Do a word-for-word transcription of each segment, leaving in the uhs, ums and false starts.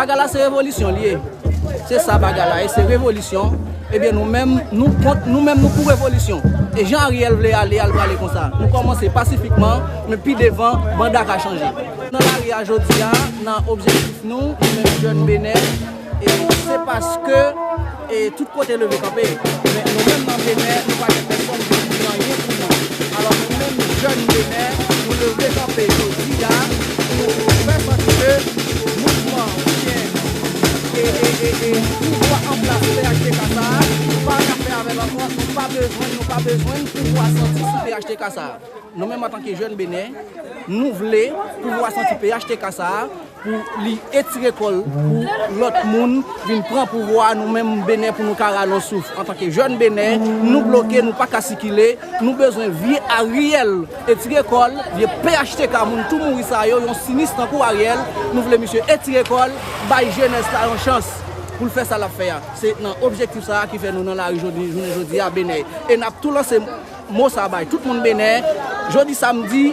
Bagay la se revolisyon li ye. Se sa bagay la ye, se revolisyon. Ebyen nou menm, nou kont, nou menm nou pou revolisyon. E jan Ariel vle ale, al prale konsa. Nou kòmanse pasifikman, men pi devan, banda ka chanje. Nan lari a jodi a, nan objektif nou, nou menm jèn Benè, e se paske e tout kote leve kanpe. Men nou menm nan Benè, nou pa gen pèsonn ki di anyen pou nou. Alò nou menm jèn Benè, nou leve kanpe jodi a pou fè santi ke mouvman oubyen e, e, e, e pouvwa an plas P H T K sa a, nou pa gen afè avè l ankò, nou pa bezwen, nou pa bezwen pouvwa santi sou P H T K sa a. Nou menm antanke jèn Benè, nou vle pouvwa santi P H T K sa a pou li etire kò l pou lòt moun vin pran pouvwa a, nou menm Benè pou nou ka rale yon souf. Antanke jèn Benè, nou bloke, nou pa ka sikile, nou bezwen vye Ariel etire kò l, vye P H T K moun tou mouri sa yo, yon sinis tankou Ariel, nou vle misye etire kò l, bay jenès la yon chans pou l fè sa l ap fè a. Se nan objektif sa a ki fè nou nan lari jodi, jounen jodi a Benè. E n ap tou lanse mo sa bay tout moun Benè. Jodi samdi,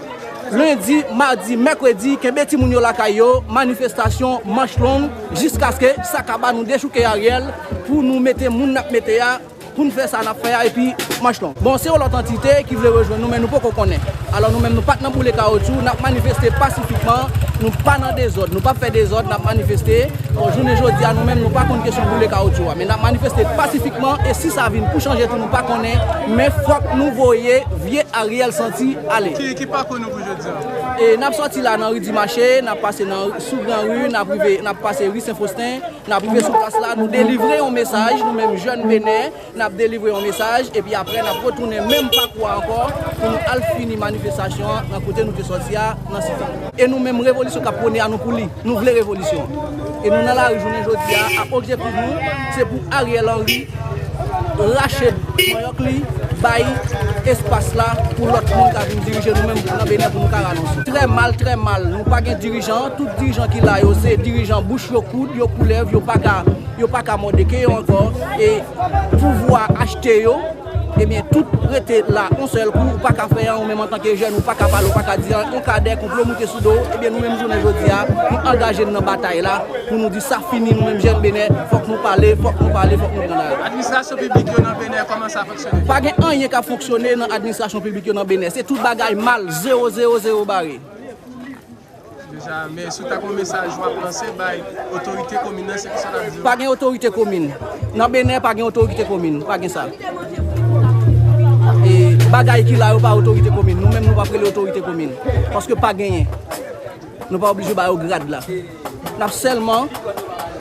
lendi, madi, mèkredi, kenbe timoun yo lakay yo, manifestasyon, manch long, jiskaske sa ka ba nou dechouke Ariel pou nou mete moun n ap mete a, pou n fè sa n ap fè a, epi manch long. Bon, se yon lòt antite ki vle rejwenn nou, men nou poko konnen. Alò nou menm nou pa t nan boule kawotchou, n ap manifeste pasifikman, nou pa nan dezòd, nou p ap fè dezòd, n ap manifeste. Bon, jounen jodi a, nou menm, nou pa konn kesyon boule kawotchou a, men n ap manifeste pasifikman, e si sa vin pou chanje tou, nou pa konnen, men fòk nou voye vye Ariel santi ale. Ki, ki pakou nou pou jodi a? E n ap sòti la nan ri Dimache, n ap pase nan, sou Gran Ri, n ap rive, n ap pase ri Sen Fosten, n ap rive sou plas la, nou delivre yon mesaj, nou menm jèn Benè, n ap delivre yon mesaj, epi apre n ap retounen menm pakou a ankò pou nou al fini manifestasyon an nan kote nou te sòti a, nan Site. E nou menm, revolisyon k ap pwone a, nou pou li. Nou vle revolisyon. E nou nan lari jounen jodi a, ak objektif nou, se pou Ariel Henry rache manyòk li, bay espas la pou lòt moun ka vin dirije nou menm nan Benè pou nou ka rale yon souf. Trè mal, trè mal. Nou pa gen dirijan. Tout dirijan ki la yo, se dirijan bouch yo koud, yo koulèv, yo pa ka, yo pa ka mòde ke yo ankò. E pouvwa achte yo. Ebyen, tout rete la yon sèl kou, ou pa ka fè anyen, ou menm antanke jèn, ou pa ka pale, ou pa ka di anyen, yon kadè konplo moute sou do w, ebyen, nou menm jounen jodi a, nou angaje n nan batay la, pou nou di sa fini, nou menm jèn Benè, fòk nou pale, fòk nou pale, fòk nou pran lari. Administrasyon piblik yo nan Benè, kòman sa fonksyone? Pa gen anyen k ap fonksyone nan administrasyon piblik yo nan Benè, se tout bagay mal, zewo, zewo, zewo bare. Deja, men si w ta gen yon mesaj w ap lanse bay otorite komin nan, se kisa w t ap di yo? Pa gen otorite komin. Nan Benè, pa gen otorite komin. Pa gen sa. E bagay ki la yo pa otorite komin. Nou menm, nou p ap rele otorite komin. Paske pa genyen. Nou pa oblije ba yo grad la. N ap sèlman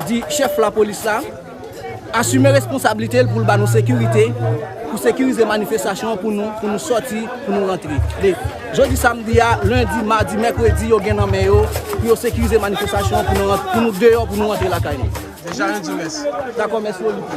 di chèf lapolis la, asime responsablite l pou l ba nou sekirite, pou sekirize manifestasyon an pou nou, pou nou sòti, pou nou rantre. De, jodi samdi a, lendi, madi, mèkredi, yo gen nan men yo, pou yo sekirize manifestasyon an pou nou rant-, pou nou deyò, pou nou rantre lakay nou. Deja, nou di w mèsi. Dakò, mèsi Lolito.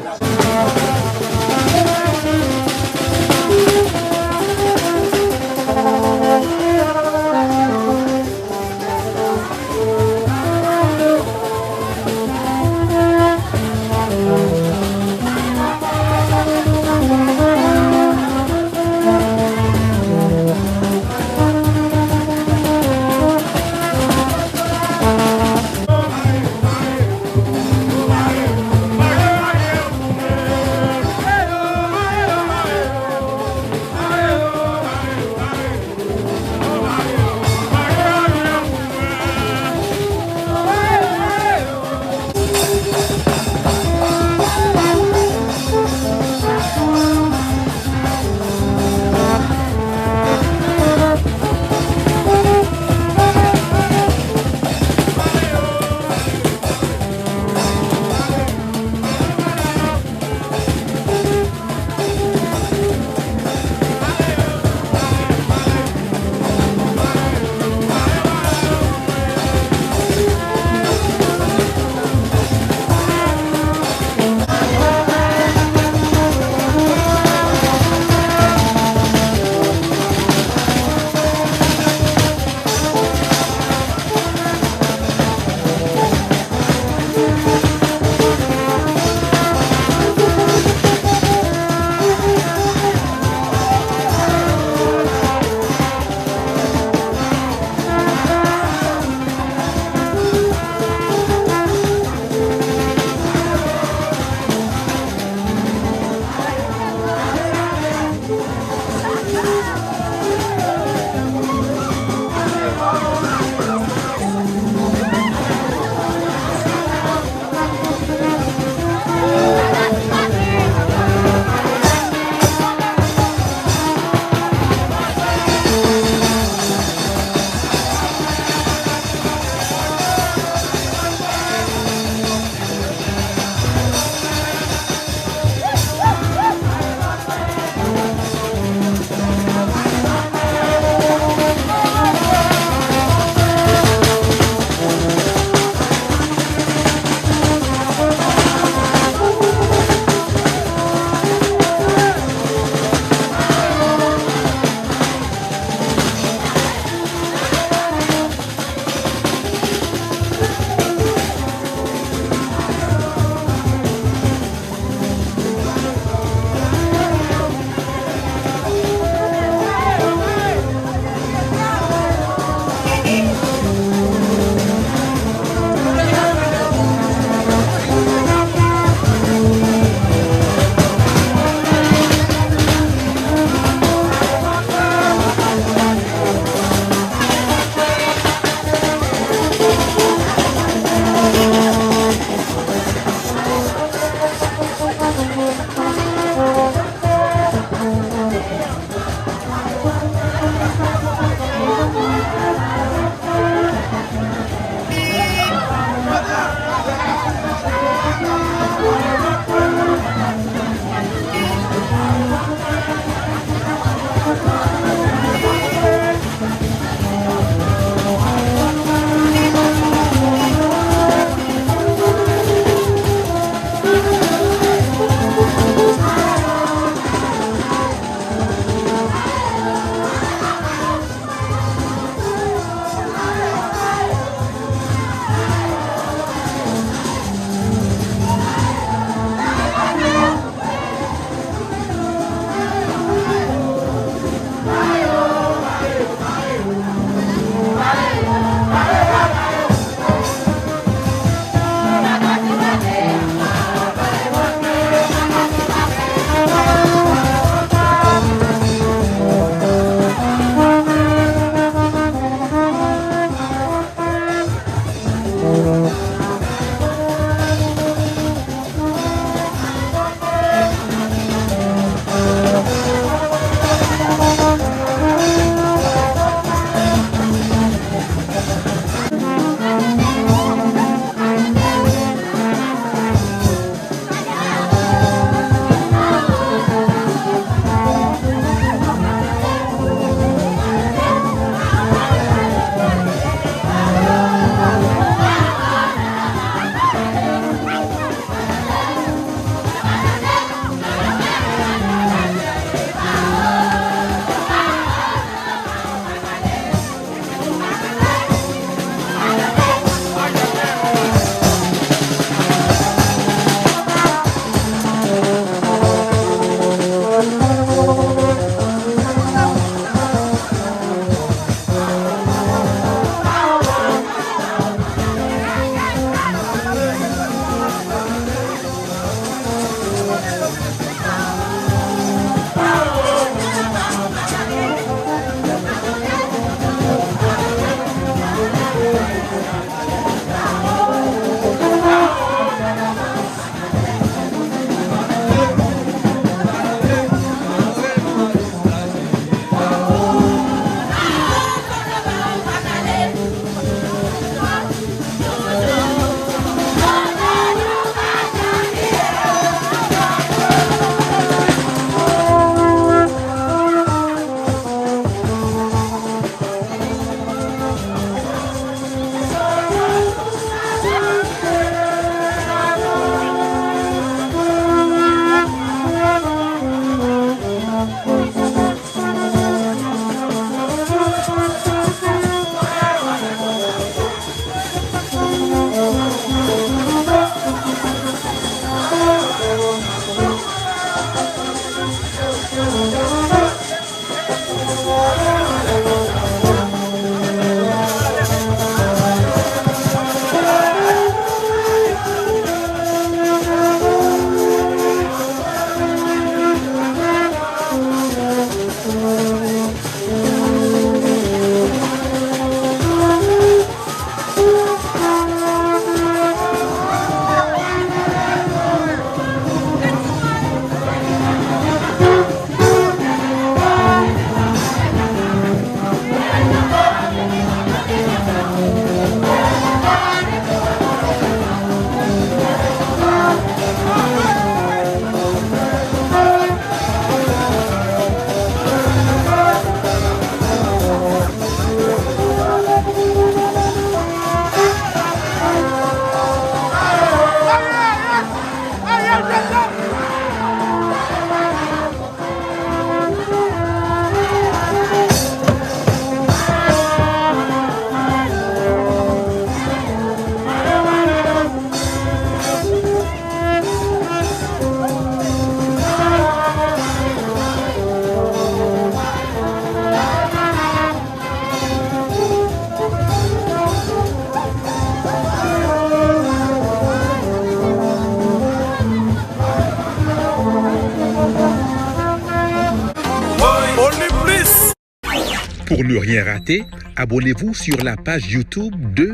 Pour ne rien rater, abonnez-vous sur la page YouTube de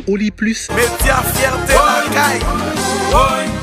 Oli Plus. Média Fierté Lakay.